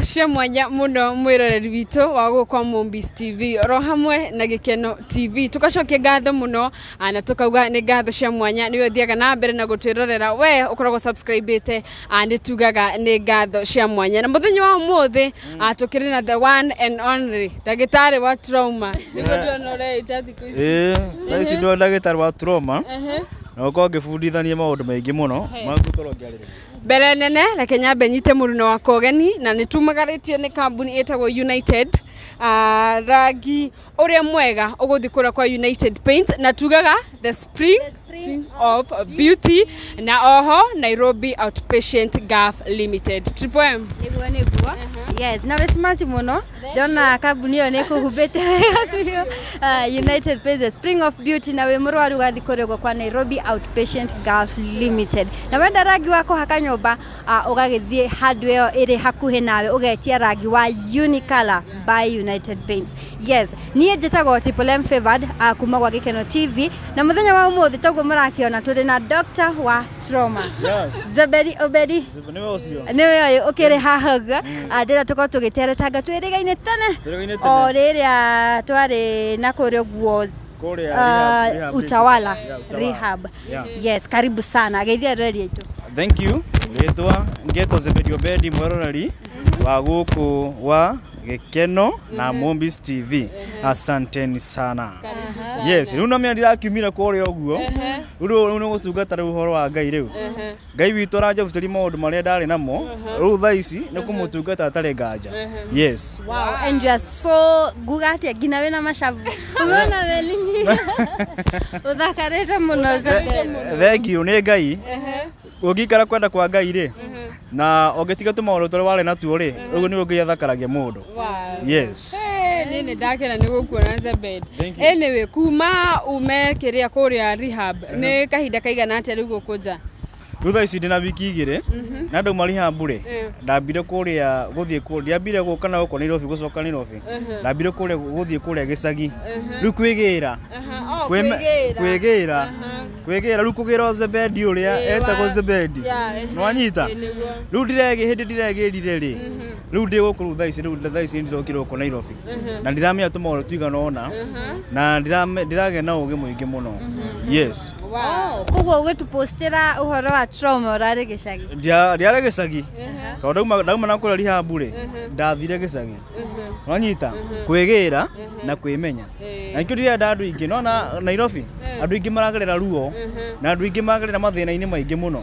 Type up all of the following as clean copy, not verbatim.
Cia mwanya muno mwiroreri witũ wa gũkũ kwa Mombis TV oro hamwe na Gĩkeno TV. Tugacokia ngatho mũno na tukauga nĩ ngatho cia mwanya nĩwe ũthiaga na mbere na gũtwĩrorera, we ũkoragwo subscribĩte, nĩ tugaga nĩ ngatho cia mwanya. Na mũthenya wa ũmũthĩ tũkĩrĩ na the one and only ndagĩtarĩ wa trauma, nĩguo ndĩrona ũreita thikũ ici. Ĩĩ, thaa ici ndo ndagĩtarĩ wa trauma na gũkorwo ngĩbundithania maũndũ maingĩ mũno mangĩkorwo ngĩarĩrĩria. Mbere nene, reke nyambe nyite mũruno wakwa ũgeni, na nĩ tumagarĩtio nĩ kambuni ĩtagwo United, rangi ũrĩa mwega ũgũthiĩ kũrĩa kwa United Paint, na tugaga the spring of beauty, na oho Nairobi Outpatient Gulf Limited. Triple M. Nĩguo, yes, na wĩ smart mũno. Ndona kambuni ĩyo nĩ ĩkũhumbĩte wega biũ. United Paints, the spring of beauty, na wĩ mũrwaru ũgathiĩ kũrĩa ũguo kwa Nairobi Outpatient Gulf Limited, na wenda rangi wa kũhaka nyũmba, ũgagĩthiĩ handũ ĩyo ĩrĩ hakuhĩ nawe, ũgetia rangi wa Unicolor by United Paints. Yes, niĩ njĩtagwo Triple M Favored, kuma gwa Gĩkeno TV, na mũthenya wa ũmũthĩ, toguo mũrakĩona, tũrĩ na doctor wa trauma. Yes. Zebedi Obedi. Nĩwe ũcio. Nĩwe ũyũ ũkĩrĩ haha ũguo. Ndĩrenda tũkorwo tũgĩteretanga twĩrĩgaine tene. Twĩrĩgaine tene. O rĩrĩa twarĩ na kũrĩa ũguo. Kũrĩa rehab. Utawala. Yeah, Utawala. Rehab. Yeah. Yes, karibu sana, geithia arori aitũ. Thank you. Rĩtwa ngetwo Zebedi Obedi, mweroreri wa gũkũ wa Gĩkeno na Mombis TV. Asanteni sana. Yes, rĩu na mĩa ndirakiumire kũrĩa ũguo. Rĩu nĩ gũtungata rĩu ũhoro wa Ngai rĩu. Ngai witũ aranjabutĩria maũndũ marĩa ndarĩ namo. Rĩu thaa ici nĩ kũmũtungata atarĩ nganja. Yes. Wow, and you are so nguga atĩa, nginya wĩna macabu, umeona welini, ũthakarĩte mũno, Zebedi. Thank you, nĩ Ngai. Ũngĩikara kwenda kwa Ngai rĩ, na ũngĩtiga tũmaũndũ tũrĩa warĩ natuo rĩ, ũguo nĩguo Ngai athakaragia mũndũ. Yes. Niĩ nĩ ndakena nĩ gũkuona, Zebed. Thank you. Anyway, kuma ume kĩrĩa kũrĩa rehab, nĩ kahinda kaigana atĩa rĩu gũkũ nja? Rĩu thaa ici ndĩna wiki 2, na ndauma rehab rĩ, ndambire kũrĩa gũthiĩ kũrĩa, ndiambire gũka na gũkũ Nairobi, gũcoka Nairobi, ndambire kũrĩa gũthiĩ kũrĩa gĩcagi rĩu kwĩgĩra. Oh, Kwĩgĩra, kwĩgĩra rĩu, kũgĩra Zebedi ũrĩa etagwo Zebedi. Nĩwanyita? Nĩguo. Rĩu ndiregi hĩndĩ ndiregĩrire rĩ, rĩu ndĩ gũkũ rĩu thaa ici, rĩu thaa ici ndĩrokire gũkũ Nairobi na ndiramenya tũmaũndũ tũigana ũna na ndĩragĩa na ũgĩ mũingĩ mũno. Yes. Oh, koguo ũgĩtũpostĩra ũhoro wa trauma ũrarĩ gĩcagi? Ndiarĩ gĩcagi tondũ ndauma na kũrĩa rehab rĩ, ndathire gĩcagi, wanyita, kwĩgĩra na kwĩmenya, na nikĩo ndĩrenda andũ aingĩ nona Nairobi, andũ aingĩ maragerera ruo na andũ aingĩ maragerera mathĩna-inĩ maingĩ mũno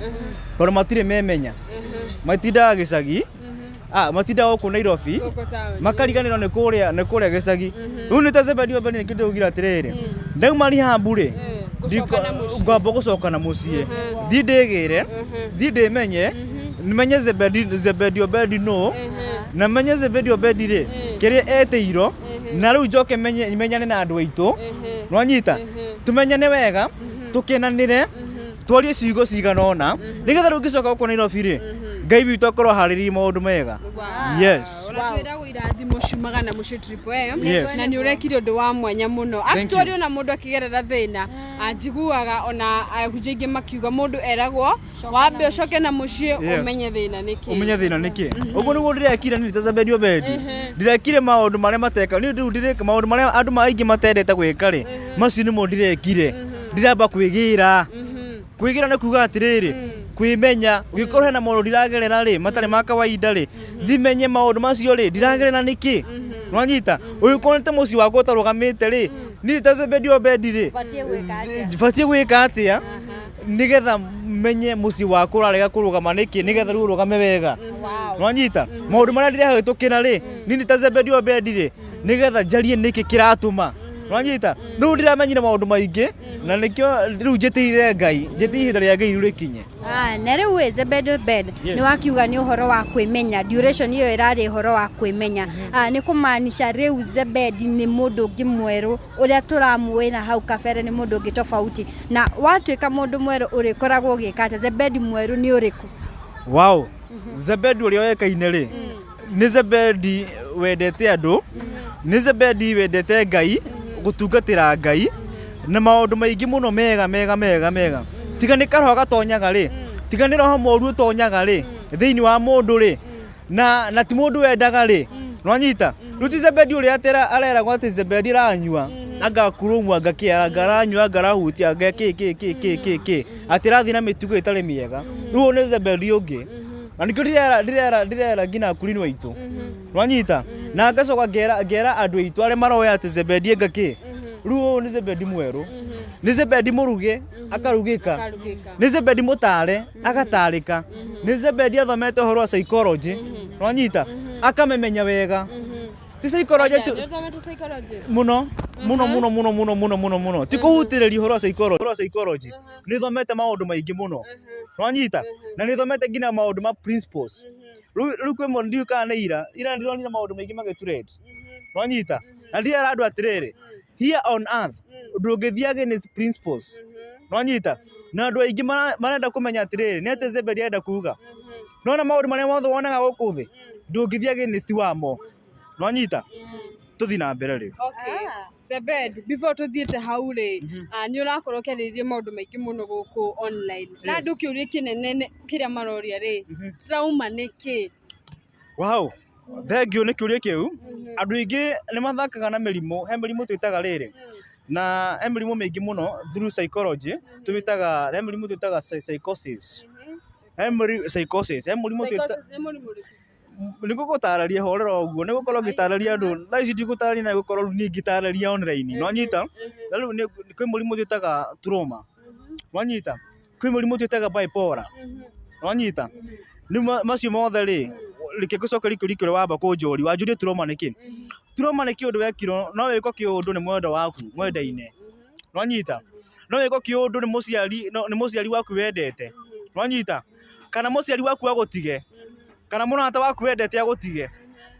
tondũ matirĩ memenya, matindaga gĩcagi, matindaga gũkũ Nairobi. Gũkũ taũni. Makariganĩrwo nĩ kũrĩa gĩcagi. Rĩu nĩ ta Zebedi Obedi, nĩkĩo ndĩraugire atĩrĩrĩ, ndauma rehab rĩ, Gũcoka na mũciĩ. Ngwamba gũcoka na mũciĩ, thiĩ ndĩgĩre, thiĩ ndĩmenye, menye Zebedi Obedi no na menye Zebedi Obedi rĩ, kĩrĩa etĩirwo, na rĩu njoke menye menyane na andũ aitũ, nwanyita, tumenyane wega, tũkenanĩre, twarie ciugo cigana ũna, nĩgetha rĩu ngĩcoka gũkũ Nairobi rĩ, Ngai witũ akorwo aharĩrĩirie maũndũ mega. Yes. Ũratwĩragwo irathimo ciumaga na mũciĩ, Triple M. Yes. Na nĩ ũrekire ũndũ wa mwanya mũno. Thank you. Actually, ona mũndũ akĩgerera thĩna, njiguaga ona ahunjia aingĩ makiuga mũndũ eragwo wambe ũcoke na mũciĩ, ũmenye thĩna nĩ kĩ. Ũmenye thĩna nĩ kĩ. Ũguo nĩguo ndĩrekire niĩ ta Zebedi Obedi. Ndĩrekire maũndũ marĩa mateka niĩ rĩu ndĩreka maũndũ marĩa andũ aingĩ matendete gwĩka rĩ, macio nĩmo ndĩrekire. Ndĩramba kwĩgĩra. Kwĩgĩra nĩ kuga atĩrĩrĩ, kwĩmenya, ũngĩkorwo hena maũndũ ndiragerera rĩ matarĩ ma kawaida rĩ, thimenye maũndũ macio rĩ ndiragerera nĩkĩ, nwanyita. Ũngĩkorwo nĩ ta mũciĩ wakwa ũtarũgamĩte rĩ, niĩ ta Zebedi Obedi rĩ, Ũbatiĩ gwĩka atĩa? Batiĩ gwĩka atĩa nĩgetha menye mũciĩ wakwa ũrarega kũrũgama nĩkĩ, nĩgetha rĩu ũrũgame wega, nwanyita. Maũndũ marĩa ndĩrahĩtũkĩra rĩ, niĩ nĩ ta Zebedi Obedi rĩ, nĩgetha njarie nĩkĩ kĩratũma, nwanyita. Rĩu ndĩramenyire maũndũ maingĩ, na nĩkĩo rĩu njĩtĩire Ngai, njĩtĩire ihinda rĩa Ngai rĩu rĩkinye. Ah, na rĩu ĩ Zebedi Obed, Yes. nĩ wakiuga nĩ ũhoro wa kwĩmenya, duration ĩyo ĩrarĩ ũhoro wa kwĩmenya. Nĩ kũmaanisha rĩu Zebedi nĩ mũndũ ũngĩ mwerũ ũrĩa tũramũĩ na hau kabere, nĩ mũndũ ũngĩ tofauti, na watuĩka mũndũ mwerũ ũrĩkoragwo ũgĩka atĩa? Zebedi mwerũ nĩ ũrĩkũ? Wow, Zebedi ũrĩa wekaine rĩ, nĩ Zebedi wendete andũ, nĩ Zebedi wendete Ngai, gũtungatĩra Ngai na maũndũ maingĩ mũno mega mega mega mega. Tiga nĩ karoho gatonyaga rĩ, tiga nĩ roho mũru ũtonyaga rĩ thĩinĩ wa mũndũ rĩ. Na ti mũndũ wendaga rĩ, nwanyita rĩu ti Zebedi ũrĩa atĩ areragwo atĩ Zebedi aranyua agakurumwo agakĩa anga aranyua anga arahutia anga kĩ kĩ kĩ kĩ kĩ kĩ atĩ arathiĩ na mĩtugo ĩtarĩ mĩega. Rĩu ũyũ nĩ Zebedi ũngĩ, na nĩkĩo ndĩrera nginya akulini aitũ, nwanyita, na ngacoka ngera andũ aitũ arĩa maroya atĩ Zebedi anga kĩ. Rĩu ũyũ nĩ Zebedi mwerũ, nĩ Zebedi mũruge akarugĩka, nĩ Zebedi mũtare agatarĩka, nĩ Zebedi athomete ũhoro wa psychology, nwanyita, akamemenya wega. Ti psychology tu mũno mũno mũno mũno mũno mũno mũno mũno, ti kũhutĩrĩria ũhoro wa psychology. Ũhoro wa psychology nĩ thomete maũndũ maingĩ mũno, nwanyita, na nĩ thomete nginya maũndũ ma principles. Rĩu kwĩ mũndũ ndiũĩ kana nĩ ira ira ndĩronire maũndũ maingĩ magĩtrend, nwanyita, na ndirera andũ atĩrĩrĩ, here on earth ndũngĩthiĩ against principles, nwanyita. Na andũ aingĩ marenda kũmenya atĩrĩrĩ, nĩ atĩ Zebedi arenda kuga nona maũndũ marĩa mothe wonaga gũkũ thĩ ndũngĩthiĩ against wamo, nwanyita. Tũthiĩ na mbere rĩu. Okay. Zebed, before tuthiĩte hau rĩ, nĩ ũrakorwo ũkĩarĩrĩria maũndũ maingĩ mũno gũkũ online, na andũ kĩũria kĩnene kĩrĩa maroria rĩ, trauma nĩ kĩ? Wow, thank you nĩ kĩũria kĩu. Andũ aingĩ nĩ mathakaga na mĩrimũ. He mĩrimũ twĩtaga rĩrĩ, na he mĩrimũ mĩingĩ mũno through psychology twĩtaga, he mĩrimũ twĩtaga psychosis, he mũrimũ psychosis, he mũrimũ twĩta Psychosis nĩ mũrimũ ũrĩkũ? Nĩ gũgũtarĩria horera ũguo, nĩ gũkorwo ngĩtarĩria andũ thaa ici, ndigũtarĩria na gũkorwo rĩu niĩ ngĩtarĩria online, nwanyita. Na rĩu kwĩ mũrimũ twĩtaga trauma, nwanyita, kwĩ mũrimũ twĩtaga bipolar, nwanyita. Rĩu macio mothe rĩ, reke ngũcokerie kĩũria kĩrĩa wamba kũnjũria. Wanjũria trauma nĩ kĩ. Trauma nĩ kĩũndũ wekirwo, no wĩkwo kĩũndũ nĩ mwendwa waku mwendaine, nwanyita, no wĩkwo kĩũndũ nĩ mũciari, nĩ mũciari waku wendete, nwanyita, kana mũciari waku agũtige, kana mũrata waku wendete agũtige,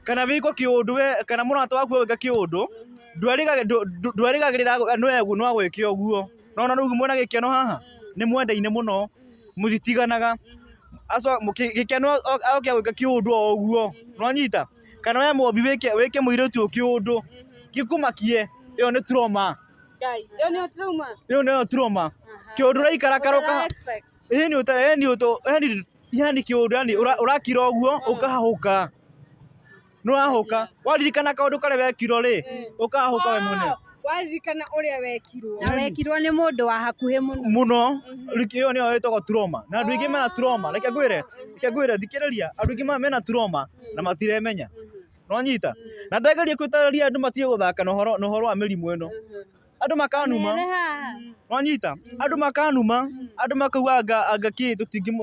kana wĩkwo kĩũndũ we, kana mũrata waku agwĩka kĩũndũ ndwerĩgagĩrĩra no agwĩke ũguo. Nona rĩu mwena gĩkeno haha nĩ mwendaine mũno, mũtitiganaga, aco gĩkeno oke agwĩka kĩũndũ o ũguo, nwanyita, kana we Mũmbi wĩke mũirĩtu ũyũ kĩũndũ gĩkũmakie, ĩyo nĩ trauma. Ngai, ĩyo nĩyo trauma. Ĩyo nĩyo trauma, kĩũndũ ũraikara karoka ĩni ũta ĩni ũtũ ĩni yani kĩũndũ yani ũrakira ũguo ũkahũka, nĩwahũka waririkana kaũndũ karĩa wekirwo rĩ, ũkahũka we mwene. Waririkana ũrĩa wekirwo. Na wekirwo nĩ mũndũ wa hakuhĩ mũno. Mũno. Rĩu ĩyo nĩyo ĩtagwo trauma, na andũ aingĩ mena trauma. Reke ngwĩre, thikĩrĩria, andũ aingĩ mena trauma na matiremenya, nwanyita. Na ndageria gwĩtarĩria andũ matige gũthaka na ũhoro wa mĩrimũ ĩno, andũ makanuma. Mere haha. Nwanyita, andũ makanuma, andũ makauga anga kĩ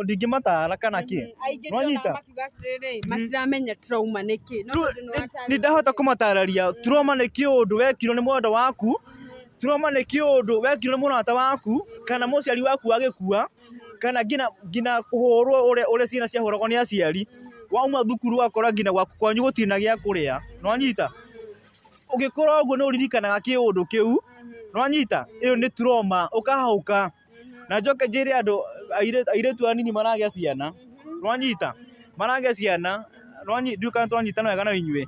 ndingĩmatara kana kĩ. Aingĩ Nwanyita? ndĩrona makiuga atĩrĩrĩ, matiramenya trauma nĩ kĩ. No tondũ nĩ watarĩria. Nĩ ndahota kũmatarĩria trauma nĩ kĩũndũ wekirwo nĩ mwendwa waku, trauma nĩ kĩũndũ wekirwo nĩ mũrata waku, kana mũciari waku agĩkua, kana nginya kũhũrwo ũrĩa ciana ciahũragwo nĩ aciari. Wauma thukuru ũgakora nginya gwaku kwanyu gũtirĩ na gĩa kũrĩa, nwanyita. Ũgĩkũra ũguo nĩ ũririkanaga kĩũndũ kĩu, nwanyita, ĩyo nĩ trauma, ũkahũka. Na njoke njĩre andũ airĩtu anini maragĩa ciana, nwanyita, maragĩa ciana, ndiũĩ kana twanyitana wega na inyuĩ.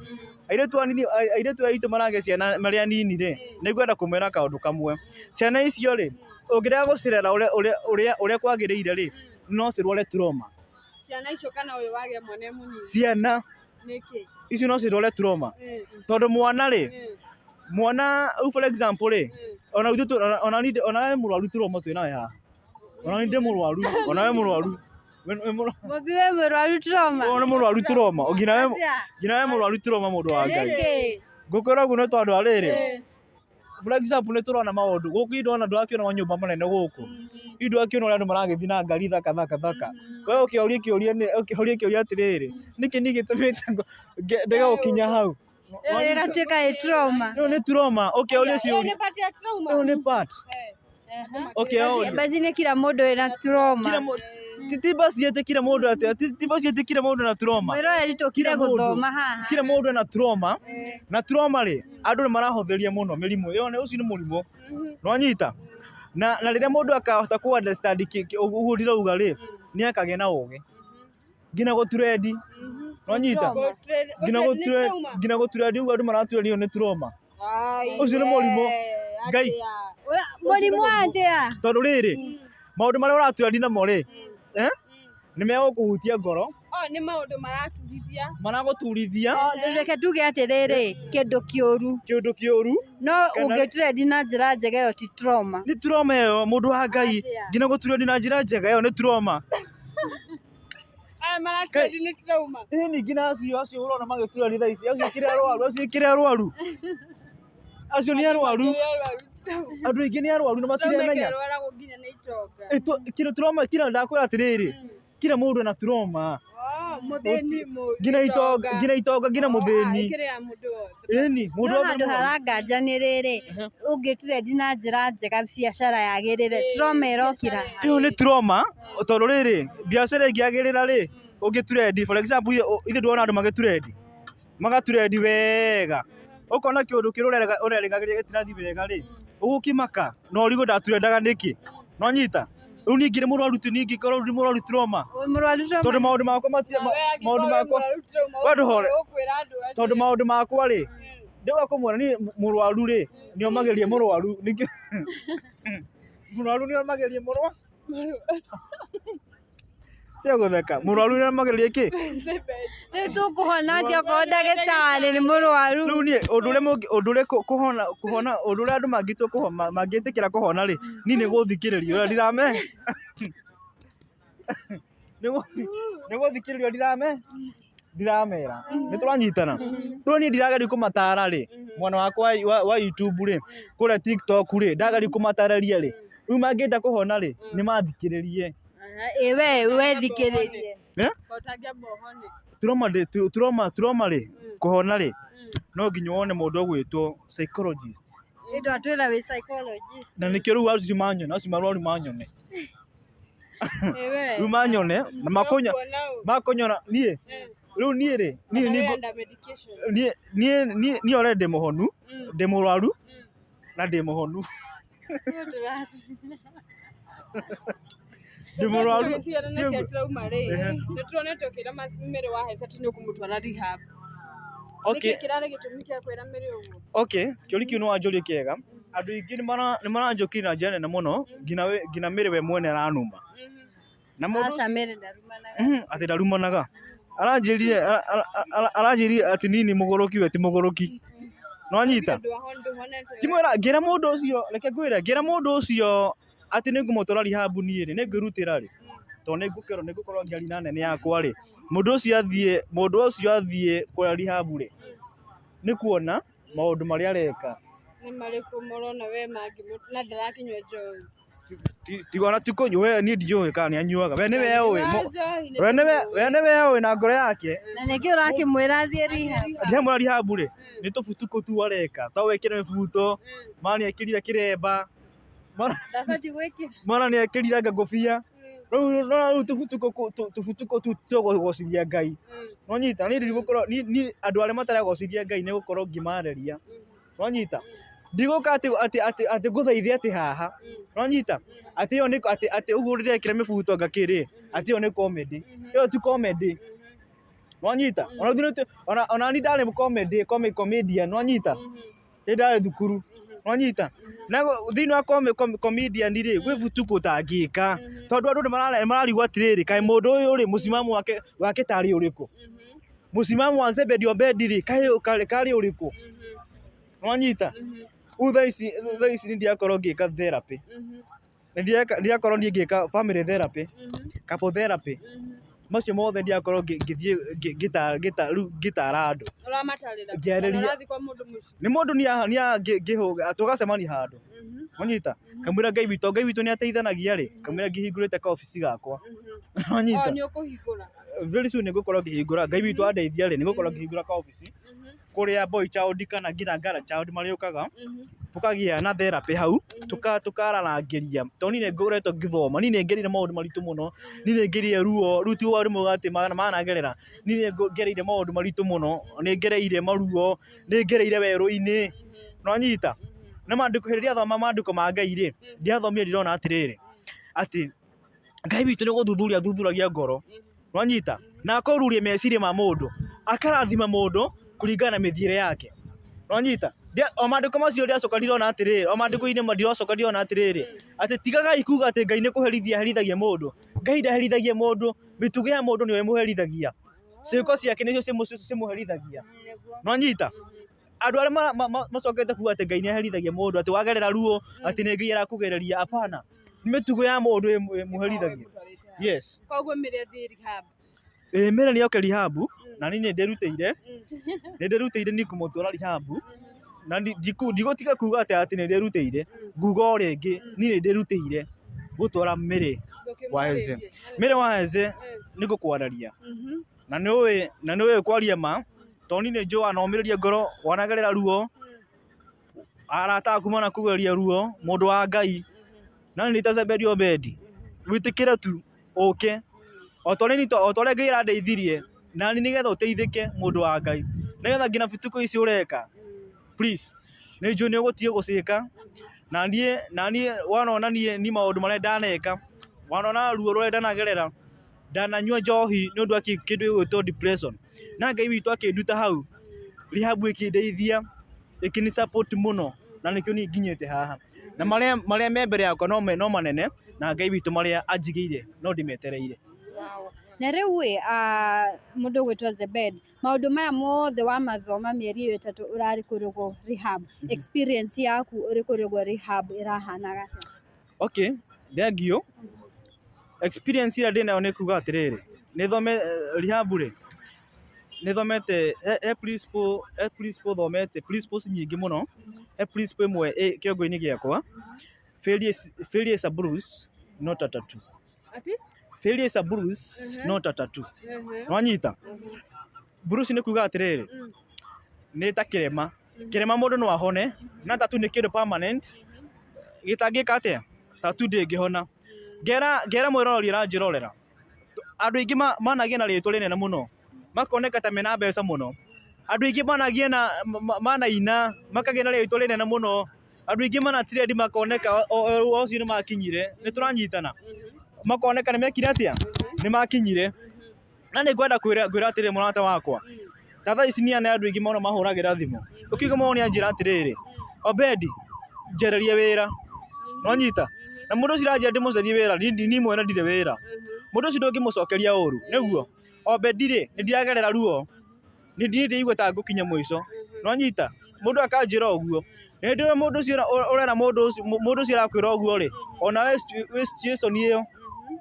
Airĩtu anini, airĩtu aitũ maragĩa ciana marĩ anini rĩ, nĩ ngwenda kũmwĩra kaũndũ kamwe. Ciana icio rĩ, ũngĩrega gũcirera ũrĩa kwagĩrĩire rĩ, no cirware trauma. Ciana icio kana ũyũ wagĩa mwana e mũnini? Ciana Nĩkĩ? Icio no cirware trauma tondũ mwana rĩ, mwana rĩu for example rĩ, ona ithuĩ ona niĩ ona we mũrwaru trauma twĩ nawe haha, ona niĩ ndĩ mũrwaru, ona we mũrwaru. Mũmbi wĩ mũrwaru trauma. Ũyũ nĩ mũrwaru trauma, nginya we. Atĩa? Nginya we mũrwaru trauma, mũndũ wa Ngai. Nĩkĩ? Ngũkwĩra ũguo nĩ tondũ wa rĩrĩ, for example, nĩ tũrona maũndũ gũkũ, ndona ndũrakĩona manyũmba manene gũkũ, ndũrakĩona ũrĩa andũ maragĩthiĩ na ngari thaka thaka thaka. We ũkĩũria kĩũria ũkĩũria kĩũria atĩrĩrĩ, nĩkĩ niĩ gĩtũmĩte ndege gũkinya hau? Ĩyo ĩgatuĩka ĩ trauma. Ĩyo nĩ trauma, ũkĩũria Ĩyo ciũria nĩ part ya trauma. Ĩyo nĩ part ũkĩũria. Basi nĩ kila mũndũ wĩna trauma. Kila ti basi atĩ kila mũndũ atĩ ti basi atĩ kila mũndũ na trauma. Mwĩroreri tũkire Kila mũndũ. gũthoma haha. Kila mũndũ ena trauma, na trauma rĩ, andũ nĩ marahũthĩria mũno mĩrimũ ĩyo, nĩ ũcio nĩ mũrimũ, nwanyita. Na rĩrĩa mũndũ akahota kũ understand ũguo ndĩrauga rĩ, nĩ akagĩa na ũgĩ nginya gũtrendi, nwanyita, nginya gũtrendi ũguo andũ maratrendi, ĩyo nĩ trauma. Ũcio nĩ mũrimũ. Ngai. Mũrimũ atĩa? Tondũ rĩrĩ, maũndũ marĩa ũratrendi namo rĩ, nĩ megũkũhutia ngoro. Oh, nĩ maũndũ maraturithia. Maragũturithia. Reke tuge atĩrĩrĩ, kĩndũ kĩũru. Kĩũndũ kĩũru. No ũngĩtrendi na njĩra njega ĩyo ti trauma. Nĩ trauma ĩyo, mũndũ wa Ngai. Nginya gũtrendi na njĩra njega ĩyo nĩ trauma. Aya maratrendi nĩ trauma. Ĩni nginya acio ũrona magĩtrendi thaa ici, acio kĩrĩa arwaru, acio kĩrĩa arwaru. Acio nĩ arwaru. Andũ aingĩ nĩ arwaru na matiremenya. Trauma nginya nĩ itonga. Kĩndũ trauma kira ndakwĩra atĩrĩrĩ, kila mũndũ ena trauma. Mũthĩni, nginya itonga, nginya itonga, nginya mũthĩni. Kĩrĩa mũndũ wothe. Ĩni, mũndũ No wothe handũ nĩ mũrwaru. haranganja nĩ rĩrĩ, ũngĩtrendi na njĩra njega biacara yagĩrĩre, trauma ĩrokĩra. Ĩyo nĩ trauma, tondũ rĩrĩ, biacara ĩngĩagĩrĩra rĩ, ũngĩtrendi, for example, ithuĩ ndĩrona andũ magĩtrendi. Magatrendi wega. Ũkona kĩũndũ kĩrĩa ũrerĩgagĩrĩra gĩtirathiĩ wega rĩ, ũgũkĩmaka, na ũrigwo ndatrendaga nĩkĩ. No nyita? Rĩu ningĩ nĩ mũrwaru tu, ningĩ korwo nĩ mũrwaru trauma. Mũrwaru trauma. Tondũ maũndũ makwa matirĩ, maũndũ makwa, we ndũhore. Tondũ maũndũ makwa rĩ, ndĩwa kũmwĩra niĩ mũrwaru rĩ, nĩomagĩrie mũrwaru. Ningĩ mũrwaru nĩomagĩrie mũrwaru. Tiga gũtheka. Mũrwaru nĩomagĩrie kĩ? Rĩu tũkũhona atĩa okorwo ndagĩtarĩ nĩ mũrwaru? Rĩu niĩ ũndũ ũrĩa mũngĩ, ũndũ ũrĩa kũhona, kũhona, ũndũ ũrĩa andũ mangĩtua kũhona, mangĩtĩkĩra kũhona rĩ, niĩ nĩ gũthikĩrĩrio ũrĩa ndirame. Nĩ gũthikĩrĩrio ndirame. Ndiramera. Nĩ tũranyitana. Rĩu niĩ ndirageria kũmatara rĩ, mwena wakwa wa YouTube rĩ, kũrĩa TikTok rĩ, ndageria kũmatarĩria rĩ, rĩu mangĩenda kũhona rĩ, nĩ mathikĩrĩrie. Ĩ we thikĩrĩrie. Eh? Trauma ndĩ, trauma, trauma rĩ, kũhona rĩ, no nginya wone mũndũ ũgwĩtwo psychologist. Ĩ ndwatwĩra wĩ psychologist. Na nĩkĩo rĩu acio manyone, acio marwaru manyone. Ĩ we. Rĩu manyone, na makonya, makonyona niĩ. Rĩu niĩ rĩ, niĩ nĩ niĩ niĩ niĩ niĩ already ndĩ mũhonu, ndĩ mũrwaru na ndĩ mũhonu. Ndĩ mũrwaru. Tũgĩtigana na cia trauma rĩ, nĩ tuonete ũkĩra Mary wa Hesa atĩ nĩ ũkũmũtwara rehab. Okay. Nĩkĩ kĩrarĩ gĩtũmi kĩa kwĩra Mary ũguo? Okay, kĩũria kĩu nĩ wanjũria kĩega. Andũ aingĩ nĩ maranjũkĩrĩra na njĩra nene mũno, nginya Mary we mwene aranuma. Na mũndũ Aca Mary ndarumanaga. Atĩ ndarumanaga. Aranjĩrire, aranjĩrire atĩ niĩ nĩ mũgũrũki, we ti mũgũrũki. No anyita? Ngĩmwĩra, ngĩra mũndũ ũcio, reke ngwĩre, ngĩra mũndũ ũcio atĩ nĩ ngũmũtwara rehab niĩ rĩ, nĩ ngwĩrutĩra rĩ. Tondũ nĩ ngũkerwo, nĩ ngũkorwo ngĩaria na nene yakwa rĩ. Mũndũ ũcio athiĩ, mũndũ ũcio athiĩ kũrĩa rehab rĩ, nĩ kuona maũndũ marĩa areka. Nĩ marĩkũ mũrona we mangĩ na ndarakĩnyua njohi? Tigona ti kũnyua, we niĩ ndiũĩ kana nĩ anyuaga. We nĩwe ũĩ, Njohi nĩ we nĩwe, we nĩwe ũĩ na ngoro yake. Na nĩkĩ ũrakĩmwĩra athiĩ rehab? Ndĩramwĩra rehab rĩ, nĩ tũbutukũ tu areka. To wĩkĩre mĩbuto, mara nĩ ekĩrire kĩremba, Ndabatiĩ gwĩkĩra. mara nĩ ekĩrire anga ngũbia. Rĩu no rĩu tũbutukũ tũbutukũ tu tũgũgocithia Ngai. No nyita, niĩ ndigũkorwo, niĩ andũ arĩa mataragocithia Ngai nĩ gũkorwo ngĩmarĩria. No nyita. Ndigũka atĩ, atĩ, atĩ, atĩ ngũthaithe atĩ haha. No nyita. Atĩ ĩyo nĩ, atĩ, atĩ ũguo ndĩrekĩra mĩbuto ngakĩ rĩ, atĩ ĩyo nĩ comedy. Ĩyo ti comedy. No nyita. Ona ithuĩ nĩ ona, ona niĩ ndarĩ comedy, comedian, no nyita. Nĩ ndarĩ thukuru. No nyita. Na thĩinĩ wa comedian rĩ, gwĩ butuko ũtangĩka. Tondũ andũ nĩ mararigwo atĩrĩrĩ, kaĩ mũndũ ũyũ rĩ, mũsimamo wake tarĩ ũrĩkũ? Mũsimamo wa Zebedi Obedi rĩ, karĩ ũrĩkũ? No nyita. Rĩu thaa ici nĩ ndirakorwo ngĩka therapy. Nĩ ndirakorwo niĩ ngĩka family therapy, couple therapy. Macio mothe ndirakorwo ngĩthiĩ rĩu ngĩtara andũ. Ũramatarĩra? Ngĩarĩria. Kana ũrathiĩ kwa mũndũ mũciĩ? Nĩ mũndũ tũgacemania handũ. Wanyita? Kamwĩra Ngai witũ, Ngai witũ nĩ ateithanagia rĩ, kamwĩra ngĩhingũrĩte ka obici gakwa. Wanyita? Oh, nĩ ũkũhingũra. Very soon nĩ ngũkorwo ngĩhingũra. Ngai witũ andeithia rĩ, nĩ ngũkorwo ngĩhingũra ka obici. Kũrĩa boy child kana nginya girl child marĩũkaga. Tũkagĩa na therapy hau, tũkararangĩria. Tondũ niĩ nĩ ngoretwo ngĩthoma, niĩ nĩ ngereire maũndũ maritũ mũno, niĩ nĩ ngereire ruo, rĩu ti ũrĩa mũgate managerera. Niĩ nĩ ngereire maũndũ maritũ mũno, nĩ ngereire maruo, nĩ ngereire werũ-inĩ. No nyita? Na maandĩko, hĩndĩ ĩrĩa thoma maandĩko ma Ngai rĩ, ndĩrathomire ndĩrona atĩrĩrĩ, atĩ Ngai witũ nĩ gũthuthuria athuthuragia ngoro. No nyita? Na akoruria meciria ma mũndũ, akarathima mũndũ kũringana na mĩthiĩre yake. No nyita? O maandĩko macio ndĩracoka ndirona atĩrĩrĩ, o maandĩko-inĩ ndĩracoka ndirona atĩrĩrĩ, atĩ tigagai kuga atĩ Ngai nĩ kũherithia aherithagia mũndũ. Ngai ndaherithagia mũndũ, mĩtugo ya mũndũ nĩyo ĩmũherithagia. Ciĩko ciake nĩcio cimũherithagia. Nwanyita? Andũ arĩa macokete kuga atĩ Ngai nĩ aherithagia mũndũ, atĩ wagerera ruo, atĩ nĩ Ngai arakũgereria, hapana. Nĩ mĩtugo ya mũndũ ĩmũherithagia. Yes. Koguo Mary athiĩ rehab. Ĩĩ Mary nĩ oke rehab, na niĩ nĩ ndĩrutĩire, nĩ ndĩrutĩire niĩ kũmũtwara rehab, na ndigũtiga kuga atĩ atĩ nĩ ndĩrutĩire, nguga o rĩngĩ, niĩ nĩ ndĩrutĩire gũtwara Mary wa Eze. Mary wa Eze nĩ ngũkwararia. Na nĩ ũĩ kwaria ma, tondũ niĩ nĩ njũĩ wanomĩrĩria ngoro, wanagerera ruo, arata aku manakũgeria ruo, mũndũ wa Ngai, na nĩ ta Zebedi Obedi, wĩtĩkĩre tu ũke. O ta ũrĩa Ngai arandeithirie, na niĩ nĩgetha ũteithĩke mũndũ wa Ngai, nĩgetha nginya bituko ici ũreka, please, nĩ njũĩ nĩ ũgũtiga gũciĩka, na niĩ wanona niĩ maũndũ marĩa ndaneka, wanona ruo rũrĩa ndanagerera, ndananyua njohi nĩ ũndũ wa kĩndũ gĩgwĩtwo depression, na Ngai witũ akĩnduta hau, rehab ĩkĩndeithia, ĩkĩni support mũno, na nĩkĩo niĩ nginyĩte haha. Na marĩa me mbere yakwa no manene, na Ngai witũ marĩa anjigĩire no ndĩmetereire. Na rĩu ĩ, mũndũ ũgwĩtwo Zebed, maũndũ maya mothe wamathoma mĩeri ĩyo ĩtatũ ũrarĩ kũrĩgwo rehab, experience yaku ũrĩ kũrĩgwo rehab ĩrahanaga atĩa? Okay, thank you. Experience ĩrĩa ndĩnayo nĩ kuga atĩrĩrĩ, nĩ thome rehab rĩ, nĩ thomete he principle thomete, principles nyingĩ mũno, he principle ĩmwe ĩ kĩongo-inĩ gĩakwa, failure is a bruise, not a tattoo. Ati? Failure is a bruise, not a tattoo. Nwanyita? Bruise nĩ kuga atĩrĩrĩ, nĩ ta kĩrema. Kĩrema mũndũ no ahone, na tattoo nĩ kĩndũ permanent, gĩtangĩka atĩa? Tattoo ndĩngĩhona. Ngera mwĩroreri aranjĩrorera. Andũ aingĩ managĩa na rĩtwa rĩnene mũno, makoneka ta mena mbeca mũno. Andũ aingĩ managĩa na manaina, makagĩa na rĩtwa rĩnene mũno. Andũ aingĩ mana trend makoneka o ũcio nĩ makinyire, nĩ tũranyitana. Makoneka nĩ mekire atĩa? Nĩ makinyire. Na nĩ ngwenda kwĩra atĩrĩrĩ mũrata wakwa, ta thaa ici niĩ nĩ andũ aingĩ mũno mahũragĩra thimũ, ũkiuga mũno nĩ anjĩra atĩrĩrĩ, Obedi, njererie wĩra. Nwanyita? Na mũndũ ũcio aranjĩra ndĩmũcarie wĩra, niĩ mwene ndirĩ wĩra. Mũndũ ũcio ndũngĩmũcokeria ũru, nĩguo? Obedi rĩ, nĩ ndiragerera ruo, nĩ ndĩraigua ta ngũkinya mũico. Nwanyita? Mũndũ akanjĩra ũguo. Hĩndĩ ĩyo mũndũ ũcio ũrera mũndũ ũcio arakwĩra ũguo rĩ, ona we wĩ situation ĩyo.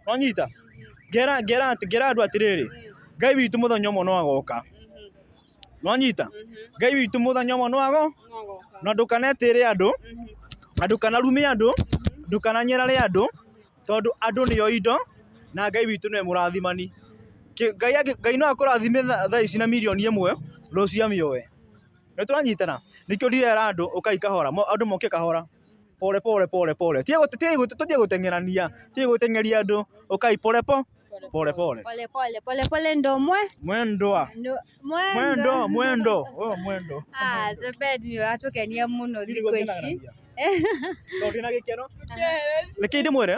Nwanyita? Ngera andũ atĩrĩrĩ, Ngai witũ mũthenya ũmwe no agoka. Nwanyita? Ngai witũ mũthenya ũmwe no agoka. Na ndũkanetĩre andũ, na ndũkanarume andũ, ndũkananyarare andũ, tondũ andũ nĩo indo, na Ngai witũ nĩwe mũrathimani. Ngai no akũrathime thaa ici na mirioni ĩmwe, rũciũ amĩoe. Nĩ tũranyitana? Nĩkĩo ndirera andũ ũkai kahora, andũ moke kahora. Pole pole pole pole. Tũtige gũteng'erania, tũtige gũteng'eria andũ, ũkai pole pole pole. Pole pole pole pole ndo mwe Mwendo. Mwendo, mwendo. Oh, mwendo. Ah, Zebed nĩ ũratũkenia mũno thikũ ici. Tondũ ndĩna gĩkeno. Reke ndĩmwĩre,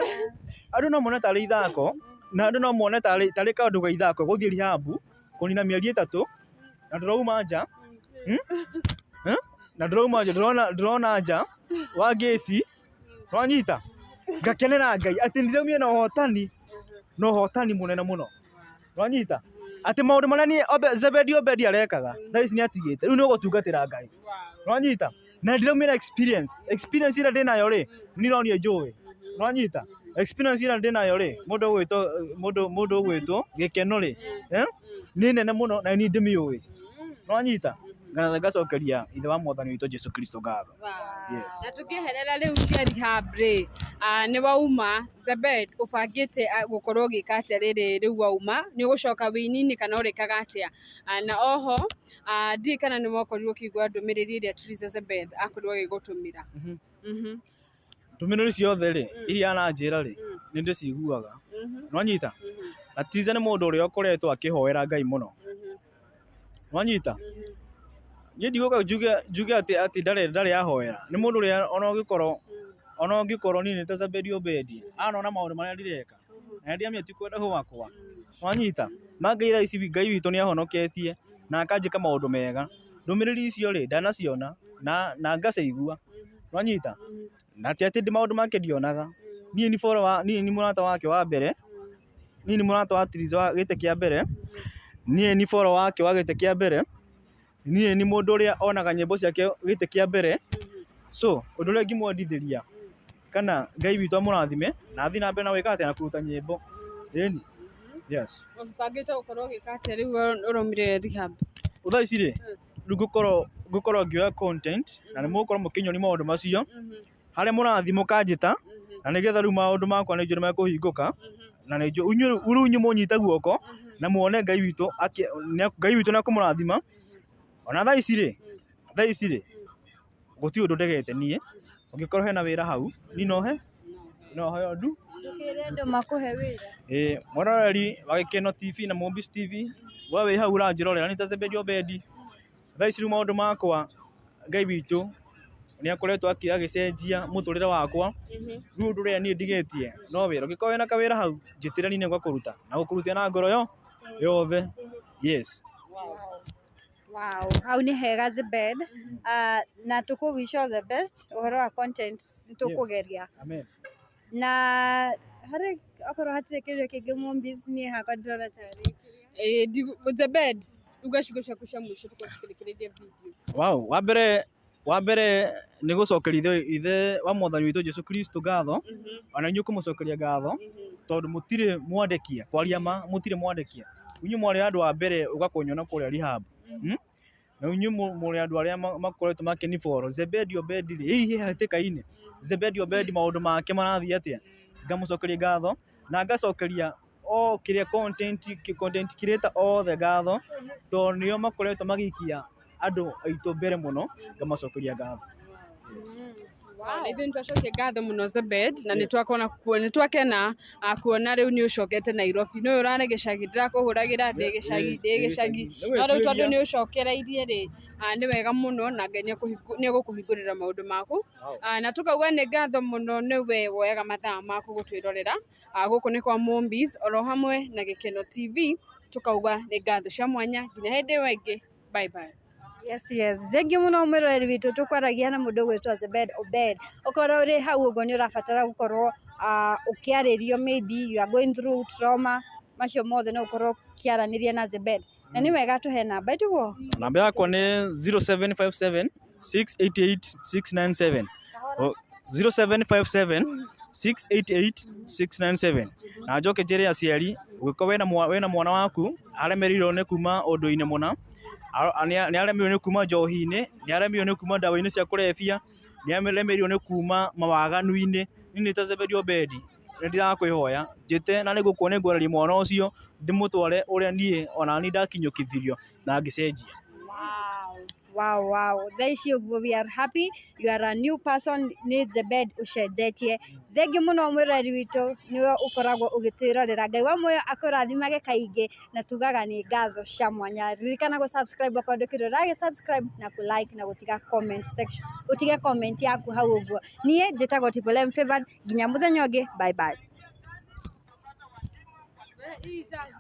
andũ no mone tarĩ ithako, na andũ no mone tarĩ kaũndũ ga ithako gũthiĩ rehab, kũnina mĩeri ĩtatũ, na ndũrauma nja. Na ndũrauma nja, ndĩrona nja wa gate, nwanyita? Ngakenera Ngai atĩ ndĩraumire na ũhotani, na ũhotani mũnene mũno. Nwanyita? Atĩ maũndũ marĩa niĩ Zebedi Obedi arekaga, thaa ici nĩ atigĩte, rĩu nĩ ũgũtungatĩra Ngai. Nwanyita? Na ndĩraumire experience. Experience ĩrĩa ndĩnayo rĩ, niĩ no niĩ njũĩ. Nwanyita? Experience ĩrĩa ndĩnayo rĩ, mũndũ ũgwĩtwo Gĩkeno rĩ, nĩ nene mũno na niĩ ndĩmĩũĩ. Nwanyita? Ngacokeria ithe wa mwathani witũ Jesu Kristo ngatho. Yes. Na tũkĩeherera rĩu cia rehab rĩ, nĩ wauma Zebed, ũbangĩte gũkorwo ũgĩka atĩa rĩrĩ rĩu wauma? Nĩ ũgũcoka wĩini-inĩ kana ũrĩkaga atĩa? Na oho, ndiũĩ kana nĩ wakorirwo ũkĩigua ndũmĩrĩri ĩrĩa Triza Zebed akorirwo agĩgũtũmĩra. Ndũmĩrĩri ciothe rĩ, iria aranjĩra rĩ, nĩ ndĩciguaga. Nwanyita? Na Triza nĩ mũndũ ũrĩa ũkoretwo akĩhoera Ngai mũno. Nwanyita? Niĩ ndigũka njuge atĩ ndarĩ ahoera. Nĩ mũndũ ũrĩa ona ũngĩkorwo niĩ nĩ ta Zebedi Obedi, anona maũndũ marĩa ndĩreka. Na ndiramenya ti kwenda gwakwa. Nwanyita? Na Ngai thaa ici Ngai witũ nĩ ahonoketie na akanjĩka maũndũ mega. Ndũmĩrĩri icio rĩ, ndanaciona na ngacaigua nwanyita na ti atĩ ndĩ maũndũ make ndionaga. Niĩ ni follower, niĩ ni mũrata wake wa mbere, niĩ ni mũrata wa Triza wa gĩtĩ kĩa mbere, niĩ ni follower wake wa gĩtĩ kĩa mbere, niĩ ni mũndũ ũrĩa onaga nyĩmbo ciake gĩtĩ kĩa mbere. So ũndũ ũrĩa ingĩmwendithĩria kana Ngai witũ amũrathime na athiĩ na mbere na gwĩka atĩa, na kũruta nyĩmbo. Ĩni, yes. Ũbangĩte gũkorwo ũgĩka atĩa rĩu ũraumire rehab? Thaa ici rĩ, rĩu ngũkorwo ngĩoya content na nĩ mũgũkorwo mũkĩnyonia maũndũ macio harĩa mũrathiĩ mũkanjĩta, na nĩgetha rĩu maũndũ makwa nĩ njũĩ nĩ mekũhingũka, na nĩ njũĩ inyuĩ rĩu inyuĩ mũnyite guoko na muone Ngai witũ Ngai witũ nĩ ekũmũrathima. Ona thaa ici rĩ, thaa ici rĩ, gũtirĩ ũndũ ndegete niĩ, ũngĩkorwo hena wĩra hau niĩ no he no heo ndu. Ndũkĩre andũ makũhe wĩra. Ĩĩ, mwĩroreri wa Gĩkeno TV na Mũmbici TV, we wĩ hau ũranjĩrorera nĩ ta Zebedi Obedi. Thaa ici rĩu maũndũ makwa Ngai witũ nĩ akoretwo agĩcenjia mũtũrĩre wakwa. Rĩu ũndũ ũrĩa niĩ ndigĩtie no wĩra, ũngĩkorwo wĩna kawĩra hau njĩtĩre, niĩ nĩngũkũruta na gũkũrutĩra na ngoro yo yothe. Yes. Wow, hau nĩ hega Zebed. Na tũkũ wish all the best ũhoro wa content nĩ tũkũgeria. Amen. Na harĩ okorwo hatirĩ kĩũria kĩngĩ Mũmbis, niĩ hakwa ndĩrona tarĩ Ĩĩ, Zebed, uga ciugo ciaku cia mũico tũkorwo tũkĩrĩkĩrĩria video. Wow, wa mbere nĩ gũcokeria ithe wa mwathani witũ Jesu Kristo ngatho, ona inyuĩ kũmũcokeria ngatho tondũ mũtirĩ mwandekia kwaria ma, mũtirĩ mwandekia. Inyuĩ mwarĩ andũ a mbere ũka kũnyona kũrĩa rehab. Na inyuĩ mũrĩ andũ arĩa makoretwo makĩnifollow. Zebedi Obedi rĩ, hihi he hatĩka-inĩ Zebedi Obedi maũndũ make marathiĩ atĩa? Ngamũcokeria ngatho na ngacokeria o kĩrĩa content creator othe ngatho tondũ nĩo makoretwo magĩikia andũ aitũ mbere mũno, ngamacokeria ngatho. Na ithuĩ nĩtwacokia ngatho mũno Zebed, na nĩtwakona nĩtwakena kuona rĩu nĩ ũcokete Nairobi. Nĩũĩ ũrarĩ gĩcagi, ndĩrakũhũragĩra ndĩ gĩcagi, ndĩ gĩcagi, no rĩu tondũ nĩ ũcokereirie rĩ, nĩ wega mũno na Ngai nĩ egũkũhingũrĩra maũndũ maku. Na tũkauga nĩ ngatho mũno nĩwe woyaga mathaa maku gũtwĩrorera. Gũkũ nĩ kwa Mombis oro hamwe na Gĩkeno TV, tũkauga nĩ ngatho cia mwanya nginya hĩndĩ ĩyo ĩngĩ, bye bye. Yes. Thank you mũno mwĩroreri witũ, tũkwaragia na mũndũ ũgwĩtwo Zebed Obed. Ũkorwo ũrĩ hau ũguo nĩ ũrabatara gũkorwo ũkĩarĩrio, maybe you are going through trauma, macio mothe no ũkorwo ũkĩaranĩria na Zebed. Na nĩ wega tũhe namba ĩtiguo? Namba yakwa nĩ 0757 688 697. 0757 688 697. Na njoke njĩre aciari, ũngĩkorwo wĩna mwana waku aremereirwo nĩ kuma ũndũ-inĩ mũna, nĩ aremereirwo nĩ kuma njohi-inĩ, nĩ aremereirwo nĩ kuma ndawa-inĩ cia kũrebia, nĩ aremereirwo nĩ kuma mawaganu-inĩ, niĩ nĩ ta Zebedi Obedi nĩ ndĩrakwĩhoya njĩte na nĩngũkuo nĩngwarĩria mwana ũcio ndĩmũtware ũrĩa niĩ ona niĩ ndakinyũkithirio na ngĩcenjia. Wow. Thaa ici ũguo we are happy. You are a new person, nĩ Zebed ũcenjetie. Thank you mũno mwĩroreri witũ, nĩwe ũkoragwo ũgĩtwĩrorera. Ngai wa muoyo akũrathimage kaingĩ na tugaga nĩ ngatho cia mwanya. Ririkana gũ subscribe okorwo ndũkĩrĩ ũragĩ subscribe na kũ like na gũtiga comment section. Ũtige comment yaku hau ũguo. Niĩ njĩtagwo Triple M Favored, nginya mũthenya ũngĩ, bye bye. Hii ishazima.